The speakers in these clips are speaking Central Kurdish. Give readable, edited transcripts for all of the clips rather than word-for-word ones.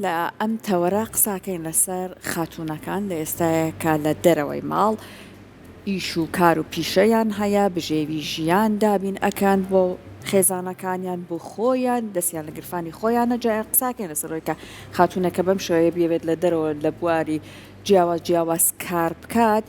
لە ئەم تەوەرە قساکەین لەسەر خاتوونەکان لە ئێستایە کە لە دەرەوەی ماڵ ئیش و کار و پیشەیان هەیە، بژێوی ژیان دابین ئەکەن بۆ خێزانەکانیان بۆ خۆیان دەستیان لە گرفانی خۆیانە جا قساکەین لەسەر ئەوەی کە خاتوونەکە بەم شێوەیە بیەوێت لە دەرەوە لە بواری جیاواز جیاواز کار بکات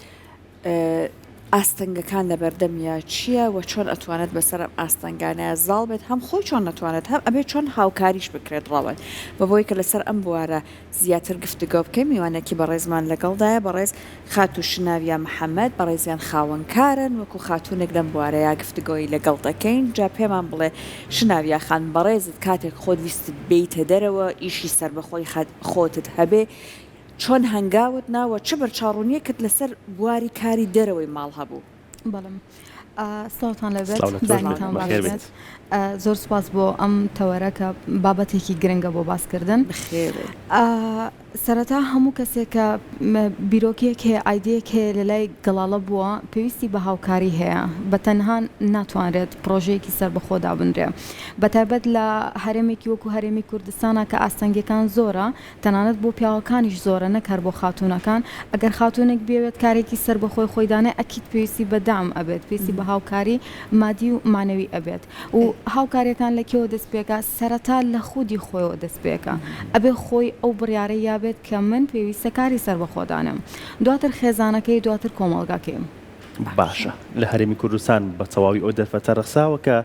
ئاستەنگەکان لەبەردەمیا چییە و چۆن ئەتوانێت بەسەر ئەم ئاستەنگانەیا زاڵ بێت، هەم خۆی چۆن ئەتوانێت هەم ئەبێت چۆن هاوکاریش بکرێت ڕەوەند بە بۆی کە لەسەر ئەم بوارە زیاتر گفتوگۆ بکەین میوانێکی بەڕێزمان لەگەڵدایە بەڕێز خاتوو شناویا محەمەد بەڕێزیان خاوەن کارن وەکو خاتوونێک لەم بوارەیا گفتوگۆی لەگەڵ دەکەین جا پێمان بڵێ شناویا خان بەڕێزت کاتێک خۆت ویستت بێیتە دەرەوە ئیشی سەربەخۆی خۆتت هەبێ چۆن هەنگاوت نا و چ بەرچاوڕوونییەکت لەسەر بواری کاری دەرەوەی ماڵ هەبوو؟ بەڵێ سڵاوتان لێبێت سڵاو لە تۆش بێت بەیانیتان باش بەخێر بێت بێیت. زۆر سوپاس بۆ ئەم تەوەرە کە بابەتێکی گرنگە بۆ باسکردن. بەخێر بێی. سەرەتا هەموو کەسێک کە بیرۆکەیەک هەیە ئایدیەک هەیە لە لای گەڵاڵە بووە پێویستی بە هاوکاری هەیە بە تەنها ناتوانرێت پڕۆژەیەکی سەربەخۆ دابنرێ بە تایبەت لە هەرێمێکی وەکو هەرێمی کوردستانا کە ئاستەنگیەکان زۆرە تەنانەت بۆ پیاوەکانیش زۆرە نەک هەر بۆ خاتوونەکان، ئەگەر خاتوونێک بیەوێت کارێکی سەربەخۆی خۆی دانێ ئەکید پێویستی بە دەعم ئەبێت، پێویستی بە هاوکاری مادی و مەعنەوی ئەبێت و هاوکاریەکان لە کێوە دەست پێکا سەرەتا لە خودی خۆیەوە دەست پێکا ئەبێ خۆی ئەو بڕیارەی یابێت کە من پێویستە کاری سەربەخۆ دانێم دواتر خێزانەکەی دواتر کۆمەڵگاکەی. باشە لە هەرێمی کوردستان بە تەواوی ئەو دەرفەتە ڕەخساوە کە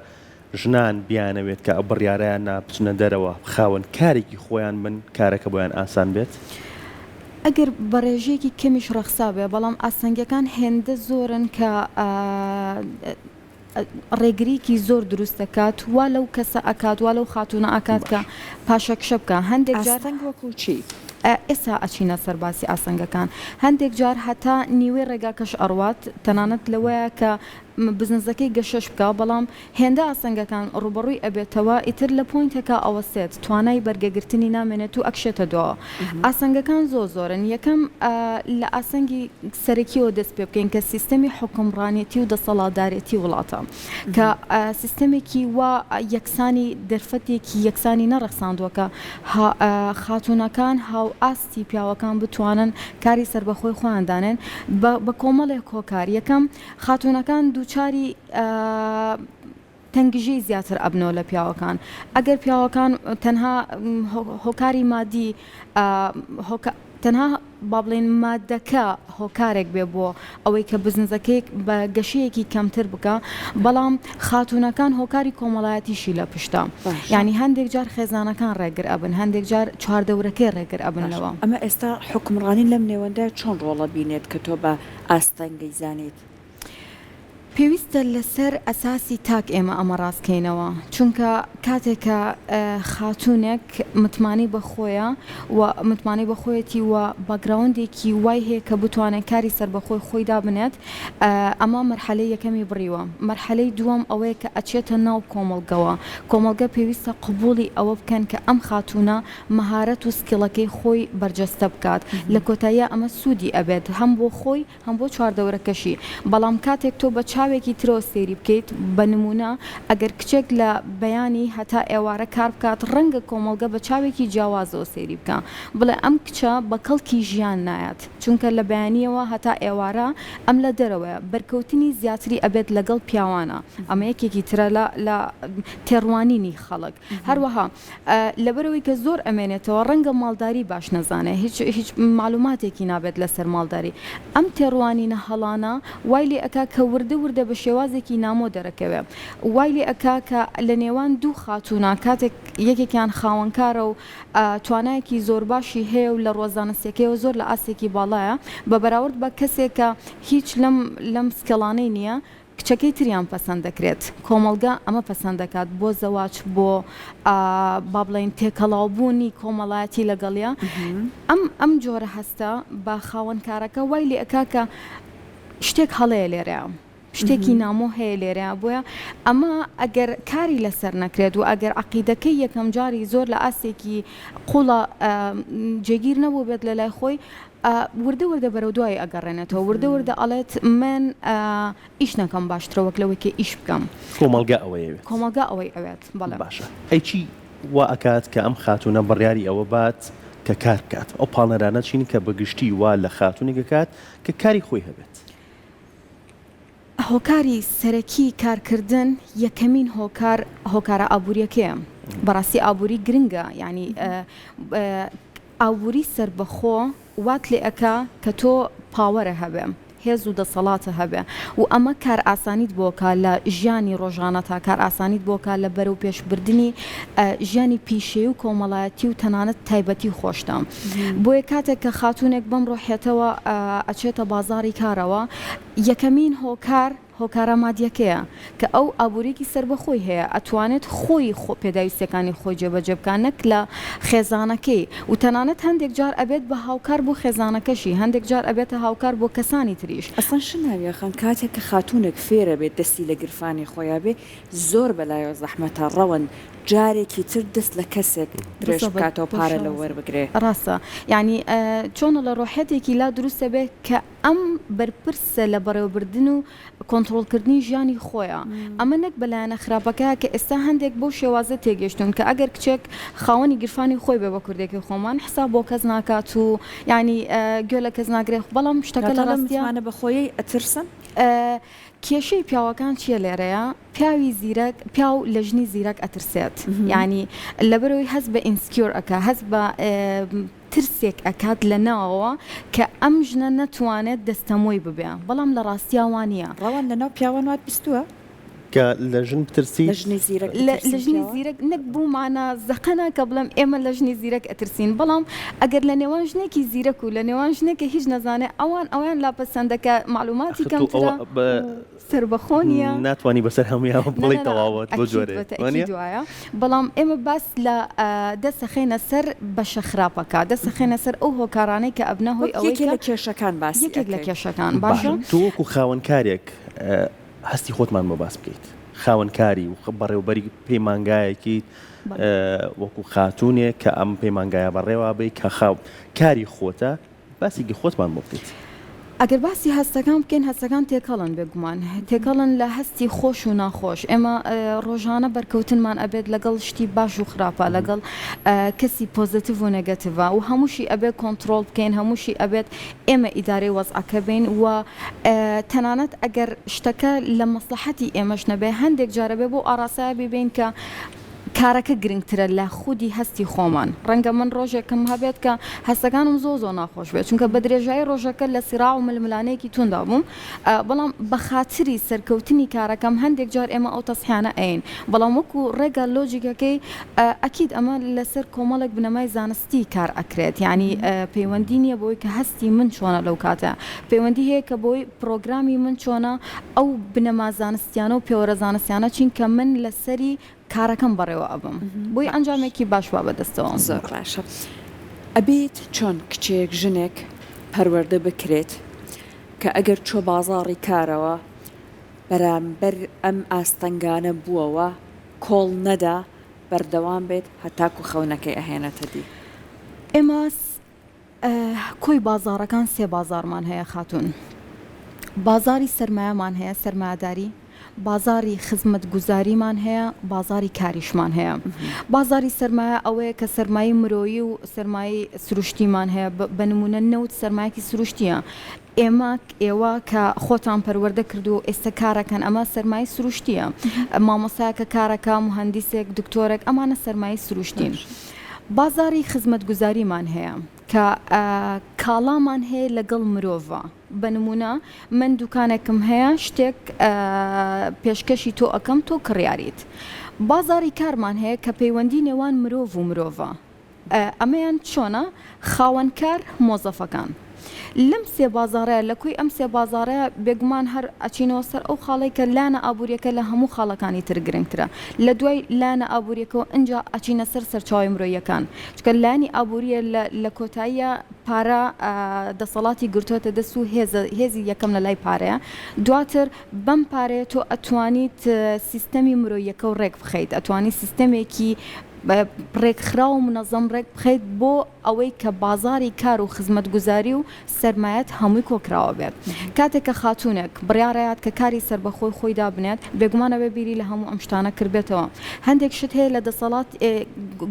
ژنان بیانەوێت کە ئەو بڕیارەیان نا بچنە دەرەوە خاوەن کارێکی خۆیان بن کارەکە بۆیان ئاسان بێت؟ ئەگەر بە ڕێژەیەکی کەمیش ڕەخسابێ بەڵام ئاستەنگیەکان هێندە زۆرن کە ڕێگریکی زۆر دروست دەکات وا لەو کەسە ئەکات وا لەو خاتوونە ئەکات کە پاشەکشە بکا هەندێک جار ئاستەنگ وەکو چی؟ ئێستا ئەچینە سەر باسی ئاستەنگەکان هەندێک جار هەتا نیوەی ڕێگاکەش ئەڕوات تەنانەت لەوەیە کە بزنسەکەی گەشەش بکا بەڵام هێندە ئاستەنگەکان ڕووبەڕووی ئەبێتەوە ئیتر لە point ێکا ئەوەستێت توانای بەرگەگرتنی نامێنێت و ئەکشێتە دواوە ئاستەنگەکان زۆر زۆرن یەکەم لە ئاستەنگی سەرەکیەوە دەست پێ بکەین کە سیستەمی حوکمڕانێتی و دەسەڵاتدارێتی وڵاتە کە سیستەمێکی وا یەکسانی دەرفەتێکی یەکسانی نەڕەخساندووە کە خاتوونەکان هاوئاست تی پیاوەکان بتوانن کاری سەربەخۆی خۆیان دانێن بە کۆمەڵێک هۆکار یەکەم خاتوونەکان دووچاری تەنگژەی زیاتر ئەبنەوە لە پیاوەکان ئەگەر پیاوەکان تەنها هۆکاری مادی تەنها با بڵێین مادەکە هۆکارێک بێ بۆ ئەوەی کە بزنزەکەی بە گەشەیەکی کەمتر بکا بەڵام خاتوونەکان هۆکاری کۆمەڵایەتیشی لە پشتە یانی هەندێک جار خێزانەکان ڕێگر ئەبن هەندێک جار چواردەورەکەی ڕێگر ئەبن لەوە. ئەمە ئێستا حوکمڕانی لەم نێوەندە چۆن ڕۆڵە بینێت کە تۆ بە ئاستەنگ ئەیزانیت؟ پێویستە لەسەر ئەساسی تاک ئێمە ئەمە ڕاست کەینەوە، چونکە کاتێک کە خاتوونێک متمانەی بە خۆیە و متمانەی بە خۆیەتی و background ێکی وای هەیە کە بتوانێت کاری سەربەخۆی خۆی دابنێت، ئەمە مەرحەلەی یەکەمی بڕیوە. مەرحەلەی دووەم ئەوەیە کە ئەچێتە ناو کۆمەڵگەوە، کۆمەڵگە پێویستە قبوڵی ئەوە بکەن کە ئەم خاتوونە مەهارەت و skill ەکەی خۆی بەرجەستە بکات، لە کۆتاییا ئەمە سوودی ئەبێت هەم بۆ خۆی هەم بۆ چواردەورەکەشی، بەڵام کاتێک تۆ بە چاوێکی ترەوە سەیری بکەیت، بە نموونە ئەگەر کچێک لە بەیانی هەتا ئێوارە کار بکات، ڕەنگە کۆمەڵگە بە چاوێکی جیاوازەوە سەیری بکا، بڵێ ئەم کچە بە کەڵکی ژیان نایەت، چونکە لە بەیانییەوە هەتا ئێوارە ئەم لە دەرەوەیە، بەرکەوتنی زیاتری ئەبێت لەگەڵ پیاوانە، ئەمە یەکێکی ترە لە لە تێڕوانینی خەڵک، هەروەها. لەبەرئەوەی کە زۆر ئەمێنێتەوە ڕەنگە ماڵداری باش نەزانێ هیچ هیچ مەعلوماتێکی نابێت لەسەر ماڵداری ئەم تێڕوانینە هەڵانە وای لێ ئەکا کە وردە وردە بە شێوازێکی نامۆ دەرەکەوێ وای لێ ئەکا کە لە نێوان دوو خاتوونا کاتێک یەکێکیان خاوەنکارە و توانایەکی زۆر باشی هەیە و لە ڕووە زانستیەکەیەوە زۆر لە ئاستێکی باڵایە بە بەراورد بە کەسێک کە هیچ لەم لەم skill انەی نییە کچەکەی تریان پەسەند دەکرێت، کۆمەڵگا ئەمە پەسەند دەکات بۆ زەواج بۆ با بڵێین تێکەڵاو بوونی کۆمەڵایەتی لەگەڵیا، ئەم ئەم جۆرە هەستە بە خاوەن کارەکە وای لێ ئەکا کە شتێک هەڵەیە لێرەیا، شتێکی نامۆ هەیە لێرەیا، بۆیە ئەمە ئەگەر کاری لەسەر نەکرێت و ئەگەر عەقیدەکەی یەکەم جاری زۆر لە ئاستێکی قوڵا جێگیر نەبووبێت لە لای خۆی وردە وردە بەرەو دوای ئەگەڕێنێتەوە وردە وردە ئەڵێت من ئیش نەکەم باشترە وەک لەوەی کە ئیش بکەم. کۆمەڵگا ئەوەی ئەوێت. کۆمەڵگا ئەوەی ئەوێت بەڵێ. باشە ئەی چی وا ئەکات کە ئەم خاتوونە بڕیاری ئەوە بات کە کار بکات؟ ئەو پاڵنەرانە چین کە بە گشتی وا لە خاتوونێک ئەکات کە کاری خۆی هەبێت؟ هۆکاری سەرەکی کارکردن یەکەمین هۆکار هۆکارە ئابووریەکەیە بەڕاستی ئابووری گرنگە یانی ئابووری سەربەخۆ وات لێ ئەکا کە تۆ power ە هەبێ هێز و دەسەڵاتە هەبێ و ئەمە کارئاسانیت بۆ کا لە ژیانی ڕۆژانەتا کارئاسانیت بۆ کا لە بەرەو پێش بردنی ژیانی پیشەیی و کۆمەڵایەتی و تەنانەت تایبەتی خۆشتا بۆیە کاتێک کە خاتوونێک بەم ڕۆحیەتەوە ئەچێتە بازاڕی کارەوە یەکەمین هۆکار هۆکارە مادیەکەیە کە ئەو ئابوریەکی سەربەخۆی هەیە ئەتوانێت خۆی پێداویستیەکانی خۆی جێبەجێ بکات نەک لە خێزانەکەی و تەنانەت هەندێک جار ئەبێت بە هاوکار بۆ خێزانەکەشی هەندێک جار ئەبێتە هاوکار بۆ کەسانی تریش. ئەسڵەن شناویە خان کاتێک کە خاتوونێک فێرەبێت دەستی لە گرفانی خۆیا بێ زۆر بەلایەوە زەحمەتە ڕەوەند جارێکی تر دەست لە کەسێک درێژ بالضبط بکاتەوە بەو پارە لەو شێوازە وەربگرێ. ڕاستە یانی چۆنە لە ڕۆحیەتێکی لا دروست ئەبێ کە ئەم بەرپرسە لە بەڕێوەبردن و کۆنتڕۆڵکردنی ژیانی خۆیە، ئەمە نەک بە لایەنە خراپەکە کە ئێستا هەندێک بەو شێوازە تێگەیشتوون کە ئەگەر کچێک خاوەنی گیرفانی خۆی بێ بە کوردێکی خۆمان حساب بۆ کەس ناکات و یانی گوێ لە کەس ناگرێ بەڵام شتەکە لە واتە لەم ڕاستیا. متمانە بەخۆیەی ئەترسن؟ کێشەی پیاوەکان چیە لێرەیا پیاوی زیرەک پیاو لە ژنی زیرەک ئەترسێت یانی لەبەرئەوەی هەست بە insecure ئەکا هەست بە ترسێک ئەکات لە ناوەوە کە ئەم ژنە نەتوانێت دەستەمۆی ببێ بەڵام لە ڕاستیا وا نییە. ڕەوان لە ناو پیاوان وات بیستووە؟ کە لە ژن بترسیت؟ لە ژنی زیرەک لە بترسن ژنی پیاوان؟ زیرەک نەک بەو مانا زەقە نا کە بڵێم ئێمە لە ژنی زیرەک ئەترسین بەڵام ئەگەر لە نێوان ژنێکی زیرەک و لە نێوان ژنێک کە هیچ نەزانێ ئەوان ئەویان لا پەسەندە کە مەعلوماتی ئەخر تۆ ئەوە کەمترە و سەربەخۆ نییە. ناتوانی بەسەر هەموویانەوە نا بڵێی نا نا تەواوەت بەو ئەکید جۆرەیە بە تەئکید وانییە؟ وایە بەڵام ئێمە باس لە دەست ئەخەینە سەر بەشە خراپەکە دەست ئەخەینە سەر ئەو هۆکارانەی کە ئەبنە هۆی وەک ئەوەی یەکێ کە لە کێشەکان باسی یەکێک لە ئەکەی. کێشەکان باشە. باشە تۆ وەکو خاوەنکارێک هەستی خۆتمان بۆ باس بکەیت خاوەنکاری و بەڕێوبەری پەیمانگایەکیت بەڵێ. وەکو خاتوونێک کە ئەم پەیمانگایە بەڕێوە بەی کە خاو کاری خۆتە باسێکی خۆتمان بۆ بکەیت. ئەگەر باسی هەستەکان بکەین هەستەکان تێکەڵن بێگومان تێکەڵن لە هەستی خۆش و ناخۆش ئێمە ڕۆژانە بەرکەوتنمان ئەبێت لەگەڵ شتی باش و خراپە لەگەڵ کەسی positive و negative و هەمووشی ئەبێت کۆنتڕۆڵ بکەین هەمووشی ئەبێت ئێمە ئیدارەی وەزعەکە بین و تەنانەت ئەگەر شتەکە لە مەسڵەحەتی ئێمەش نەبێ هەندێک جار ئەبێ بەو ئاڕاستەیە بیبەین کە کارەکە گرنگترە لە خودی هەستی خۆمان، ڕەنگە من ڕۆژێکم هەبێت کە هەستەکانم زۆر زۆر ناخۆش بێت، چونکە بە درێژایی ڕۆژەکە لە سیڕاع و ململانێیەکی توندا بووم، بەڵام بە خاتری سەرکەوتنی کارەکەم هەندێک جار ئێمە ئەو تەزحیانە ئەیەین، بەڵام وەکو ڕێگا لۆجیکەکەی ئەکید ئەمە لەسەر کۆمەڵێک بنەمای زانستی کار ئەکرێت، یانی پەیوەندی نییە بەوەی کە هەستی من چۆنە لەو کاتە، پەیوەندی هەیە کە بەوەی پڕۆگرامی من چۆنە، ئەو بنەما زانستیانە و پێوەرە زانستیانە چین کە من لەسەری کارەکەم بەڕێوە ئەبەم بۆی ئەنجامێکی باش با بەدەستەوە. زۆر باشە ئەبێت چۆن کچێک ژنێک پەروەردە بکرێت کە ئەگەر چوە بازاڕی کارەوە بەرامبەر ئەم ئاستەنگانە بووەوە کۆڵ نەدا بەردەوام بێت هەتاکو خەونەکەی ئەهێنێتە دی؟ ئێمە کۆی بازاڕەکان سێ بازاڕمان هەیە خاتوون. بازاڕی سەرمایەمان هەیە، سەرمایەداری، بازاڕی خزمەتگوزاریمان هەیە، بازاڕی کاریشمان هەیە. بازاڕی سەرمایە ئەوەیە کە سەرمایەی مرۆیی و سەرمایەی سروشتیمان هەیە، بە نموونە نەوت سەرمایەکی سروشتییە. ئێمە، ئێوە کە خۆتان پەروەردە کردووە و ئێستا کارەکەن، ئەمە سەرمایەی سروشتییە. مامۆستایەک کە کارەکا، موهەندیسێک، دکتۆرێک، ئەمانە سەرمایەی سروشتین. بازاڕی خزمەتگوزاریمان هەیە کە کاڵامان هەیە لەگەڵ مرۆڤ. بە نموونە من دوکانێکم هەیە شتێک پێشکەشی تۆ ئەکەم تۆ کڕیاریت. بازاڕی کارمان هەیە کە پەیوەندی نێوان مرۆڤ و مرۆڤە. ئەمەیان چۆنە؟ خاوەنکار، مۆزەفەکان. لەم سێ بازاڕەیا، لە کۆی ئەم سێ بازاڕەیا، بێگومان هەر ئەچینەوە سەر ئەو خاڵەی کە لایەنە ئابوورییەکە لە هەموو خاڵەکانی تر گرنگترە. لە دوای لایەنە ئابوورییەکەوە ئینجا ئەچینە سەر سەرچاوەی مرۆییەکان. چونکە لایەنی ئابوورییە لە لە کۆتاییا پارە دەسەڵاتی گرتۆتە دەست و هێزە هێزی یەکەم لە لای پارەیە. دواتر بەم پارەیە تۆ ئەتوانیت سیستەمی مرۆییەکەو ڕێک بخەیت، ئەتوانی سیستەمێکی. ڕێکخراو و مونەزەم ڕێک بخەیت بۆ ئەوەی کە بازاڕی کار و خزمەتگوزاری و سەرمایەت هەمووی کۆکراوە بێت. کاتێک کە خاتوونێک بڕیاڕەیات کە کاری سەربەخۆی خۆی دابنێت، بێگومان ئەبێ بیری لە هەموو ئەم شتانە کردبێتەوە. هەندێک شت هەیە لە دەسەڵات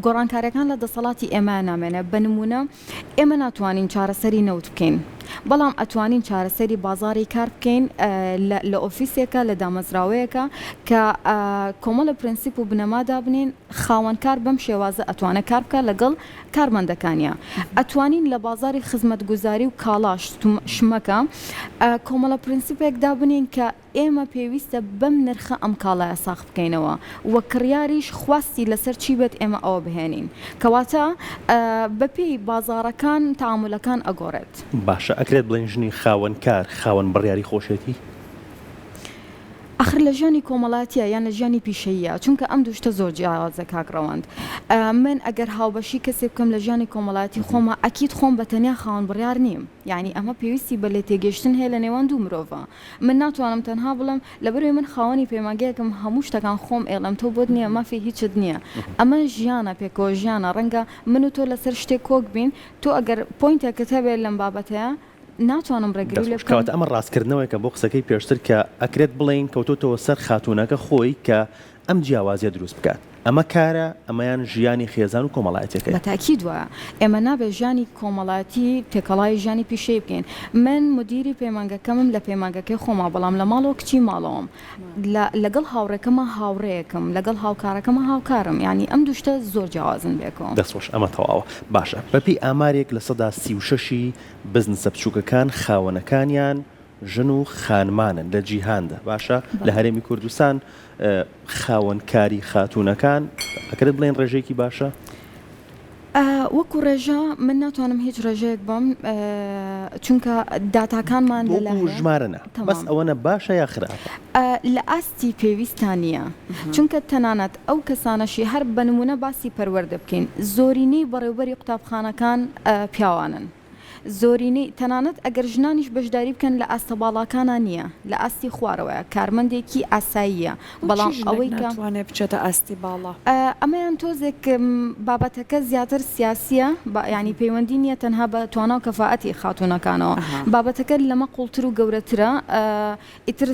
گۆڕانکاریەکان لە دەسەڵاتی ئێمەیا نامێنێ. بە نموونە ئێمە ناتوانین چارەسەری نەوت بکەین، بەڵام ئەتوانین چارەسەری بازاڕی کار بکەین لە لە ئۆفیسێکا، لە دامەزراوەیەکا کە کۆمەڵە پرەنسیپ و بنەما دابنێین، خاوەن کار بەم شێوازە ئەتوانێ کار بکات لەگەڵ کارمەندەکانیا. ئەتوانین لە بازاڕی خزمەتگوزاری و کاڵا، شمەکە، کۆمەڵە پرنسیپێک دابنێین کە ئێمە پێویستە بەم نرخە ئەم کاڵایە ساغ بکەینەوە و کڕیاریش خواستی لەسەر چی بێت ئێمە ئەوە بهێنین. کەواتە بەپێی بازاڕەکان تەعامولەکان ئەگۆڕێت. باشە ئەکرێت بڵێین ژنی خاوەن کار خاوەن بڕیاری خۆشێتی؟ ئاخر لە ژیانی کۆمەڵاتیە یان لە ژیانی پیشەییە چونکە ئەم دوو شتە زۆر جیاوازە کاک ڕەوەند من ئەگەر هاوبەشی کەسێ بکەم لە ژیانی کۆمەڵاتی خۆما ئەکید خۆم بە تەنیا خاوەن بڕیار نیم یانی ئەمە پێویستی بە لێتێگەیشتن هەیە لە نێوان دوو مرۆڤا من ناتوانم تەنها بڵێم لەبەرئەوەی من خاوەنی پەیمانگەیەکم هەموو شتەکان خۆم ئێڵێم تۆ بۆت نییە مافی هیچت نییە ئەمە ژیانە پێکەوە ژیانە ڕەنگە من و تۆ لەسەر شتێک کۆک بین تۆ ئەگەر پۆینتێکت هەبێ لەم بابەتەیا ناتوانم ڕێگری دەست لێ خۆش. بکەم. کەواتە ئەمە ڕاستکردنەوەیەکە بۆ قسەکەی پێشتر کە ئەکرێت بڵێین کەوتۆتەوە سەر خاتوونەکە خۆی کە ئەم جیاوازیە دروست بکات. ئەمە کارە، ئەمەیان ژیانی خێزان و کۆمەڵایەتیەکەیە. بە تاکید وایە. ئێمە نابێت ژیانی کۆمەڵایەتی تێکەڵاوی ژیانی پیشەیی بکەین. من مودیری پەیمانگەکەمم لە پەیمانگەکەی خۆما بەڵام لە ماڵەوە کچی ماڵەوەم. لە لەگەڵ هاوڕێکەما هاوڕێیەکم، لەگەڵ هاوکارەکەما هاوکارم. یانی ئەم دوو شتە زۆر جیاوازن بێکەوە. دەست خۆش ئەمە تەواوە. باشە بەپێی ئامارێک 36% ی بزنسە بچوکەکان خاوەنەکانیان ژن و خانمانن لە جیهاندا باشە لە هەرێمی کوردستان خاوەن کاری خاتوونەکان ئەکرێت بڵێن ڕێژەیەکی باشە؟ وەکو ڕێژە من ناتوانم هیچ ڕێژەیەک بەم چونکە داتاکانمان لەلا وەکو ژمارە نا بەس ئەوەنە باشە یا خراپە؟ لە ئاستی پێویستا نییە چونکە تەنانەت ئەو کەسانەشی هەر بە نمونە باسی پەروەردە بکەین زۆرینەی بەڕێوبەری قوتابخانەکان پیاوانن زۆرینەی تەنانەت ئەگەر ژنانیش بەشداری بکەن لە ئاستە باڵاکانا نییە لە ئاستی خوارەوەیە کارمەندێکی ئاساییە بۆچی بەڵام ژنێک ئەوەی کە ناتوانێت بچێتە ئاستی باڵا؟ ئەمەیان تۆزێک بابەتەکە زیاتر سیاسیە بە یانی پەیوەندی نییە تەنها بە توانا و کەفائەتی خاتوونەکانەوە بابەتەکە لەمە قوڵتر و گەورەترە ئیتر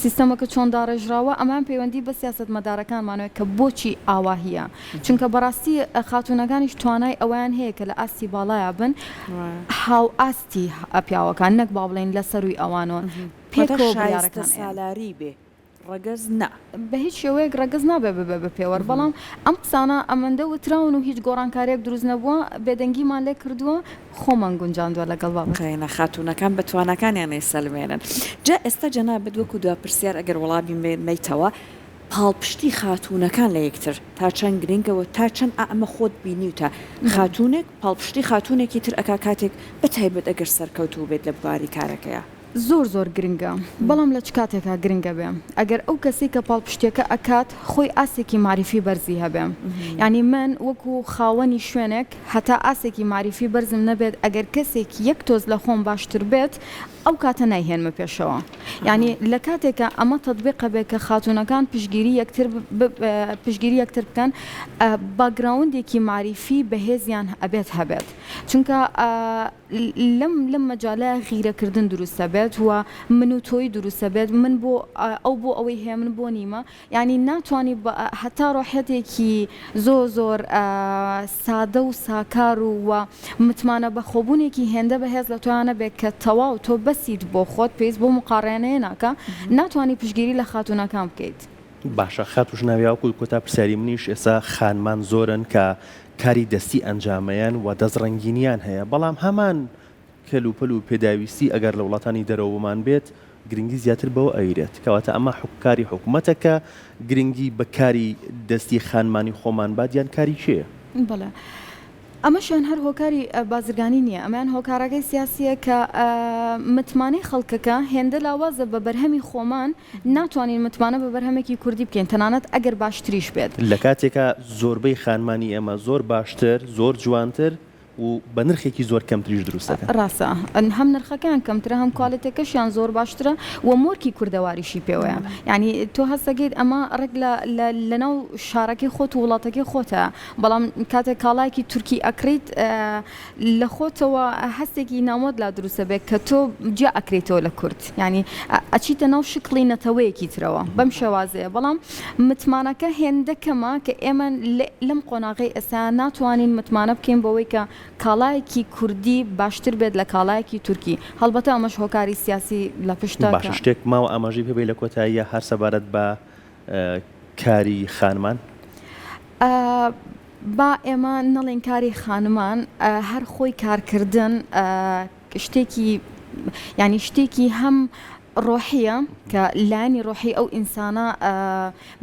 سیستەمەکە چۆن داڕێژراوە ئەمەیان پەیوەندی بە سیاسەتمەدارەکانمانەوە کە بۆچی ئاواهیە چونکە بەڕاستی خاتوونەکانیش توانای ئەوەیان هەیە کە لە ئاستی باڵایا بن هاوئاستی پیاوەکان نەک با بڵێین لە سەرووی ئەوانەوە واتە پێکەوە شایستە بڕیارەکان ئەیەن. سالاری بێ ڕەگەز نا. بە هیچ شێوەیەک ڕەگەز نابێ ببێ بە پێوەر بەڵام ئەم قسانە ئەمەندە وتراون و هیچ گۆڕانکاریەک دروست نەبووە بێدەنگیمان لێ کردووە خۆمان گونجاندووە لەگەڵ بابەتەکە. قەینە خاتوونەکان بە تواناکانیان ئەیسەلمێنن. جا ئێستا جەنابت وەکو دوا پرسیار ئەگەر وەڵامی مەیتەوە پاڵپشتی خاتوونەکان لە یەکتر تا چەند گرنگە و تا چەند ئا ئەمە خۆت بینیوتە خاتوونێک پاڵپشتی خاتوونێکی تر ئەکا کاتێک بە تایبەت ئەگەر سەرکەوتوو بێت لە بواری کارەکەیا؟ زۆر زۆر گرنگە بەڵام لە چ کاتێکا گرنگە بێ ئەگەر ئەو کەسەی کە پاڵپشتیەکە ئەکات خۆی ئاستێکی مەعریفی بەرزی هەبێ یانی من وەکو خاوەنی شوێنێک هەتا ئاستێکی مەعریفی بەرزم نەبێت ئەگەر کەسێک یەک تۆز لە خۆم باشتر بێت ئەو کاتە نایهێنمە پێشەوە یانی لە کاتێکا ئەمە تەتبیقە بێ کە خاتوونەکان پشتگیری یەکتر پشتگیری یەکتر بکەن باکگراوندێکی مەعریفی بەهێزیان ئەبێت هەبێت چونکە لەم لەم مەجالە غیرە کردن دروست ئەبێت و من و تۆی دروست ئەبێت من بۆ ئەو بۆ ئەوەی هەیە من بۆ نیمە یانی ناتوانی هەتا ڕۆحیەتێکی زۆر زۆر سادە و ساکار و و متمانە بەخۆبوونێکی هێندە بەهێز لە تۆیا نەبێت کە تەواو تۆ بەسیت بۆ خۆت پێویست بۆ مقاڕێنەیە ناکا ناتوانی پشتگیری لە خاتوونەکان بکەیت. باشە خاتوو ژناویا وەکو کۆتا پرسیاری منیش ئێستا خانمان زۆرن کە کاری دەستی ئەنجامەیەن و دەست ڕەنگینیان هەیە بەڵام هەمان کەلوپەل و پێداویستی ئەگەر لە وڵاتانی دەرەوە بۆمان بێت گرنگی زیاتر بەوە ئەیرێت کەواتە ئەمە کاری حکومەتە کە گرنگی بە کاری دەستی خانمانی خۆمان بات یان کاری کێیە؟ بەڵێ ئەمەشیان هەر هۆکاری بازرگانی نییە ئەمەیان هۆکارەکەی سیاسییە کە متمانەی خەڵکەکە هێندە لاوازە بە بەرهەمی خۆمان ناتوانین متمانە بە بەرهەمێکی کوردی بکەین تەنانەت ئەگەر باشتریش بێت. لە کاتێکا زۆربەی خانمانی ئێمە زۆر باشتر زۆر جوانتر. و بە نرخێکی زۆر کەمتریش دروست دەکەن. ڕاستە هەم نرخەکەیان کەمترە هەم کوالێتەکەشیان زۆر باشترە و مۆرکی کوردەواریشی پێوەیە یانی تۆ هەست دەکەیت ئەمە ڕێک لە لە لەناو شارەکەی خۆت و وڵاتەکەی خۆتە بەڵام کاتێک کاڵایەکی تورکی ئەکڕیت لە خۆتەوە هەستێکی نامۆت لا دروست ئەبێت کە تۆ جیا ئەکرێیتەوە لە کورد یانی ئەچیتە ناو شکڵی نەتەوەیەکی ترەوە بەم شێوازەیە بەڵام متمانەکە هێندە کەمە کە ئێمە لەم قۆناغەی ئێستا ناتوانین متمانە بکەین بەوەی کە کاڵایەکی کوردی باشتر بێت لە کاڵایەکی تورکی هەڵبەتە ئەمەش هۆکاری سیاسی لە پشتە باشە کە. شتێک ماوە ئاماژەی پێ بەی لە کۆتاییا هەر سەبارەت بە کاری خانمان؟ با ئێمە نەڵێین کاری خانمان هەر خۆی کارکردن شتێکی یانی شتێکی هەم ڕۆحیە کە لایەنی ڕۆحی ئەو ئینسانە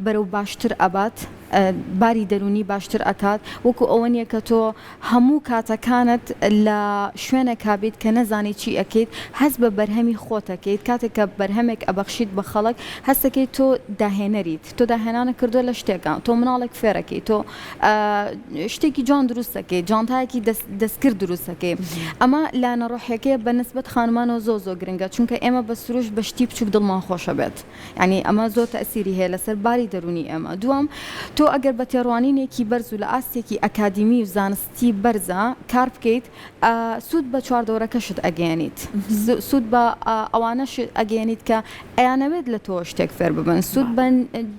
بەرەو باشتر ئەبات باری دەروونی باشتر ئەکات وەکو ئەوە نییە کە تۆ هەموو کاتەکانت لە شوێنێکا بیت کە نەزانی چی ئەکەیت هەست بە بەرهەمی خۆت ئەکەیت کاتێک کە بەرهەمێک ئەبەخشیت بە خەڵک هەستەکەیت تۆ داهێنەریت تۆ داهێنانت کردووە لە شتێکا تۆ مناڵێک فێرەکەی تۆ شتێکی جوان دروست دەکەی جانتایەکی دەستکرد دروست دەکەی ئەمە لایەنە ڕۆحیەکەیە بە نسبەت خانمانەوە زۆر زۆر گرنگە چونکە ئێمە بە سروشت بە شتی بچوک دڵمان خۆشە بێت یعنی ئەمە زۆر تەئسیری هەیە لەسەر باری دەروونی ئێمە دووەم تۆ ئەگەر بە تێڕوانینێکی بەرز و لە ئاستێکی ئەکادیمی و زانستی بەرزا کار بکەیت سوود بە چواردەورەکەشت ئەگەیەنیت، سوود بە ئەوانەش ئەگەیەنیت کە ئەیانەوێت لە تۆوە شتێک فێر ببن، سوود بە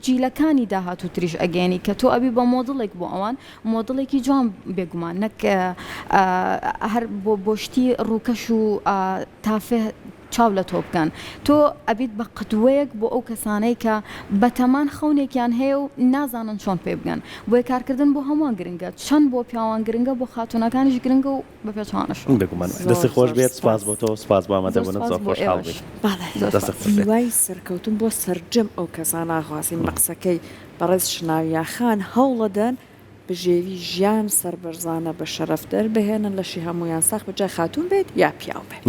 جیلەکانی داهاتووتریش ئەگەیەنی کە تۆ ئەبی بە مۆدڵێک بۆ ئەوان، مۆدڵێکی جوان بێگومان نەک هەر بۆ شتی ڕووکەش و تافه چاو لە تۆ بکەن. تۆ ئەبیت بە قدوەیەک بۆ ئەو کەسانەی کە بەتەمان خەونێکیان هەیە و نازانن چۆن پێی بگەن. بۆیە کارکردن بۆ هەمووان گرنگە. چەند بۆ پیاوان گرنگە بۆ خاتوونەکانیش گرنگە و بە پێچەوانەشەوە. بێگومان. زۆر دەستت خۆش زۆر بێت. سپاس سپاس. بۆ تۆ. سپاس بۆ زۆر ئامادەبوونت. سپاس زۆر بۆ خۆشحاڵ ئێوەش. بووین. بەڵێ. زۆر دەستت سپاس. خۆش بێت. هیوای سەرکەوتن بۆ سەرجەم ئەو کەسانە ئەخوازین بە قسەکەی بەڕێز شناویا خان هەوڵەدەن بژێوی ژیان سەربەرزانە بە شەرەف دەربهێنن لەشی هەموویان ساخ بێت جا خاتوون بێت یا پیاو بێت.